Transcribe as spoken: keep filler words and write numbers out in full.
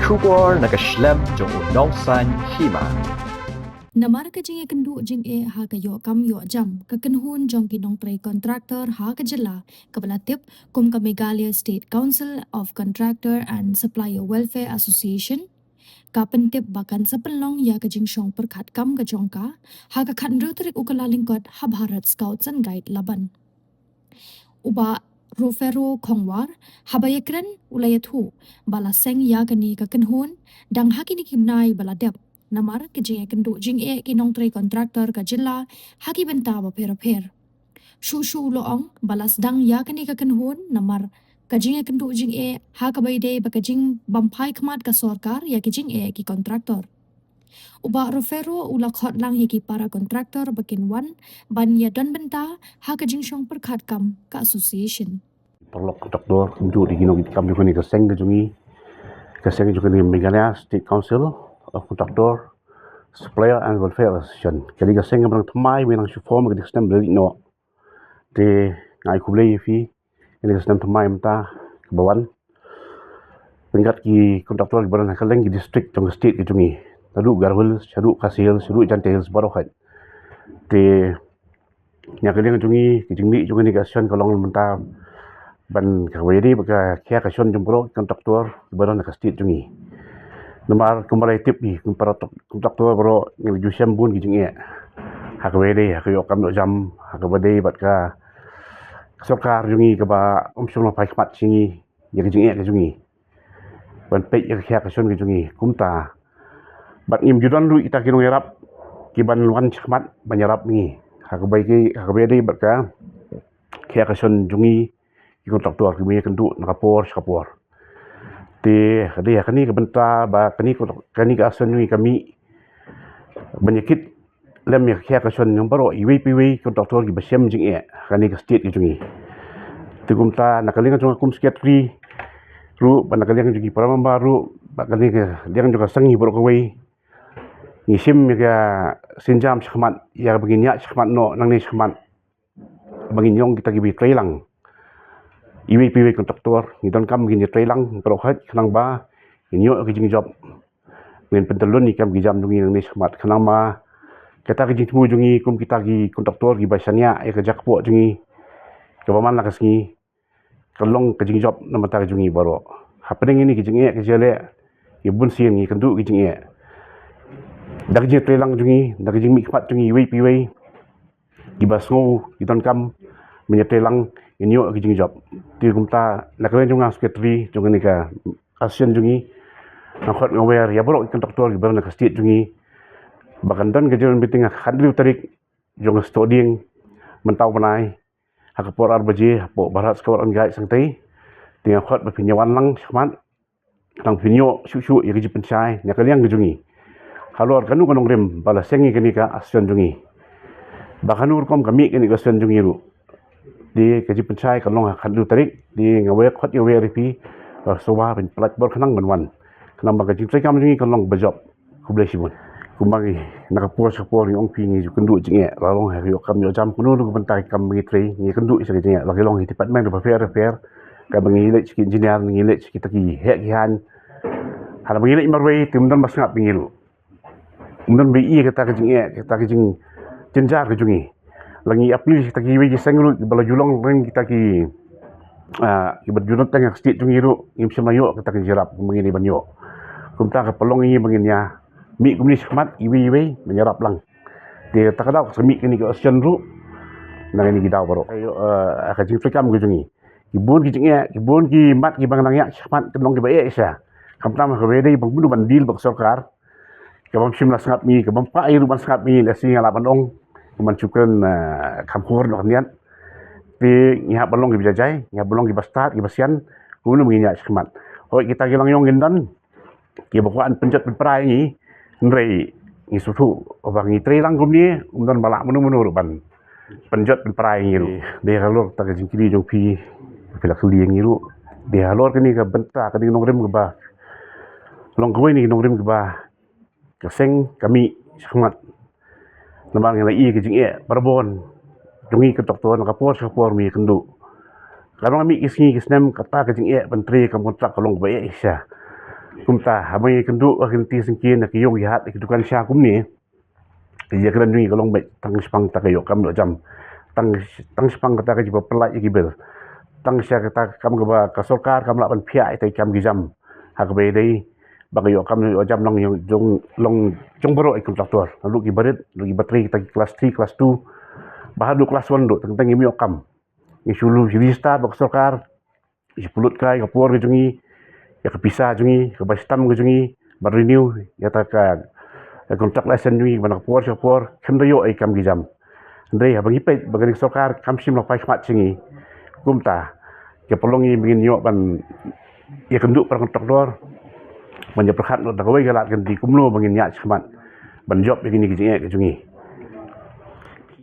Khubor na ka shlem jong u nongsan hima. Namar ka jingïakynduh jingeh ha ka ïoh kam ïoh jam, ka kynhun jong ki nongtrei kontraktor ha ka jylla, kaba la tip kum ka Meghalaya State Council of Contractor and Supplier Welfare Association, ka pyntip ba kan sa pynlong ïa ka jingshong pyrkhat kam ka jong ka ha ka khathynriew tarik u Kyllalyngkot ha Bharat Scouts and Guide Laban. U Bah Rufero Khongwar, haba ïakren, u la ïathuh ba la seng ïa kane ka kynhun dang ha kine ki bnai ba la dep, namar ka jingïakynduh jingeh ki nongtrei kontraktor ka jylla ha ki bynta bapher bapher. Shuh shuh u la ong ba la sdang ïa kane ka kynhun namar ka jingïakynduh jingeh ha kaba ïadei bad ka jingbymphai khmat ka sorkar ïa ki jingeh ki kontraktor. U Bah Rufero u la khot lang ïa ki para kontraktor ba kin wan ban ïadon bynta ha ka jingshong pyrkhat kam ka association. Paralok kontraktor, kynduh ïa ki nongtrei kam jong kane ka seng ka jong ngi, ka seng jong kane Meghalaya State Council of Contractor, Supplier and Welfare Association. Kane ka seng kaba nang thymmai, mynta nang shu form, ka dei ka snem ba la leit noh. Te nga ai khublei ïa phi, kane ka snem thymmai mynta kaba wan. Ryngkat ki kontraktor kiba don ha kylleng ki district jong ka state ka jong ngi, naduh Garo Hills, shaduh Khasi Hills, shaduh Jaintia Hills baroh hi. Te na ka liang jong ngi, ka jingmih jong kane ka association ka long mynta ban, kaba ïadei bad ka khia ka shon jong baroh ki kontraktor kiba don ha ka state jong ngi. Namar kumba la tip hi, kum para kontraktor baroh ngi la ju shem bun ki jingeh ha kaba ïadei, ha ka ïoh kam ïoh jam, ha kaba ïadei bad ka sorkar jong ngi kaba ym shym la phai khmat sha ngi ïa ka jingeh ka jong ngi ban peit ïa ka khia ka shon ka jong ngi. Kumta bad ngim ju don ruh kita ki nongïarap kiban wan shakhmat ban ïarap ngi ha kaba ïadei, ha kaba ïadei bad ka khia ka shon jong ngi ki kontraktor kiba ïakynduh na ka por sha ka por. Te ka dei ha kane ka bynta ba kane ka, kane ka association jong ngi ka mih ban ïakit lem ïa ka khia ka shon jong baroh iwei pa iwei ki kontraktor kiba shem jingeh ha kane ka state ka jong ngi. Te kumta na ka liang jong nga kum secretary ruh bad na ka liang jong ki para member ruh bad kane ka liang jong ka seng hi baroh kawei, ngi shim ïa ka sienjam shakhmat ïa kaba ngin ïaid shakhmat noh nangne shakhmat, ba ngin long kita kiba trei lang. Iwei pa iwei kontraktor ngi donkam ngin ïa trei lang baroh hi khnang ba ngin ïoh ïa ka jingjop, ngin pyntyllun ïa ki kam ki jam jong ngi nangne shakhmat, khnang ba kata ka jingthmu jong ngi kum kita ki kontraktor kiba shaniah ïa ka jaka kpoh jong ngi kaba man la ka sngi ka long ka jingjop na ka bynta ka jong ngi baroh. Hapdeng kine ki jingeh ki jingeh, ki bun sien ngi kynduh ki jingeh da ka jingtrei lang jong ngi, da ka jingmih khmat jong ngi iwei pa iwei, kiba sngew ki donkam ban ïatrei lang, ngin ïoh ki jingjop. Te kumta na ka liang jong nga secretary jong kane ka association jong ngi, nga khot nga wer ïa baroh ki kontraktor kiba don ha ka state jong ngi ba kan don ka general meeting ha ka khathynriew tarik jong ka Sohdieng mynta u bnai ha ka por ar baje hapoh Bharat Scouts and Guides Sangtei. Te nga khot ba phin ïa wan lang shakhmat, khnang phin ïoh shuh shuh ïa ka jingpynshai na ka liang ka jong ngi halor kano ka nongrim ba la seng ïa kane ka association jong ngi, ba kano rukom ka mih kane ka association jong ngi ruh. Te ka jingpynshai ka long ha ka khathynriew tarik. Te nga wer, khot ïa wer ïa phi ba sngewbha phin pyllait bor khnang ban wan, khnang ba ka jingtrei kam jong ngi kan long ba jop. Khublei shibun. Kumba ngi na ka por sha ka por ngi ong phi ngi ju kynduh jingeh, la long ha ka ïoh kam ïoh jam, kano ruh ka bynta ka kam ba ngi trei ngi kynduh ïa ka jingeh, la ki long ki department bapher bapher, kaba ngi leit sha ki engineer, ngi leit sha kita ki heh ki haiñ. Haba ngi leit marwei te ym don ba sngap ïa ngi ruh, ym don ba ïohi kata ka jingeh, kata ka jingjynjar ka jong ngi. La ngi appeal sha kita kiwei ki seng ruh kiba la ju long ryngkat kita ki, ah, kiba ju don teng ha ka state jong ngi ruh, ngim shym la ïoh kata ka jingïarap kumba ngi dei ban ïoh. Kumta ka pynlong ïa ngi ba ngin ïa mih kumne shakhmat iwei iwei ban ïarap lang. Te kata ka daw ka sa mih kane ka association ruh na kine ki daw baroh. Ka ïoh, ah, ka jingtrei kam ka jong ngi, ki bun ki jingeh, ki bun ki mat kiba nang ïaid shakhmat, ka long kiba eh sha. Khamtam ha kaba ïadei bad kumno ban deal bad ka sorkar, kaba ym shym la sngap ïa ngi, kaba ym pat ïa ruh ban sngap ïa ngi, lehse nga lah ban ong, kumban shu kren, eh, kham khur noh ka niat. Te ngi hap ban long kiba jai jai, ngi hap ban long kiba stad, kiba sian, kumno ba ngin ïaid shakhmat. Hooid kita ki langïong kin don kiba kwah ban pynjot pynpra ïa ngi, hynrei ngi sngewthuh ba ngi trei lang kumne, ym don ba lah mano mano ruh ban pynjot pynpra ïa ngi ruh. Dei halor kata ka jingkylli jong phi, phi la kylli ïa ngi ruh. Dei halor kane ka bynta, kane ka nongrim kaba long kawei na ki nongrim kaba ka seng ka mih shakhmat. Namar ngi la ïohi ka jingeh barabor jong ngi ki kontraktor na ka por sha ka por, ngi kynduh. Ka long mih ki sngi ki snem kata ka jingeh ban trei kam kontrak ka long kaba eh sha. Kumta haba ngi kynduh ha ki lynti syngkien, ha ki ïew ki hat, ha ki dukan sha kumne, ka jingkren jong ngi ka long beit tang shaphang kata ka ïoh kam ïoh jam, tang tang shaphang kata ka jingpyllait ïa ki bill, tang sha kata ka kam kaba ka sorkar kam lah ban phiah ïa ki kam ki jam ha kaba ïadei ba ka ïoh kam ïoh jam long jong long jong baroh ki kontraktor, naduh ki barit, naduh ki batri, kita ki klas three, klas two, ba haduh klas one ruh tang tang ngim ïoh kam. Ngi shu register bad ka sorkar, ngi shu pynlut kai ka por ka jong ngi, ïa ka pisa jong ngi, ka bai stamp ka jong ngi, ban renew ïa kata ka, ka contract license jong ngi, ban ka por sha ka por, khlem da ïoh ei kam ki jam. Hynrei haba ngi peit ba kane ka sorkar kam shym la phai khmat sha ngi. Kumta ka pynlong ngi ba ngin ïoh ban ïakynduh para kontraktor ban ïa pyrkhat noh da kawei ka lad, kan dei kumno ba ngin ïaid shakhmat ban jop ïa kine ki jingeh ka jong ngi.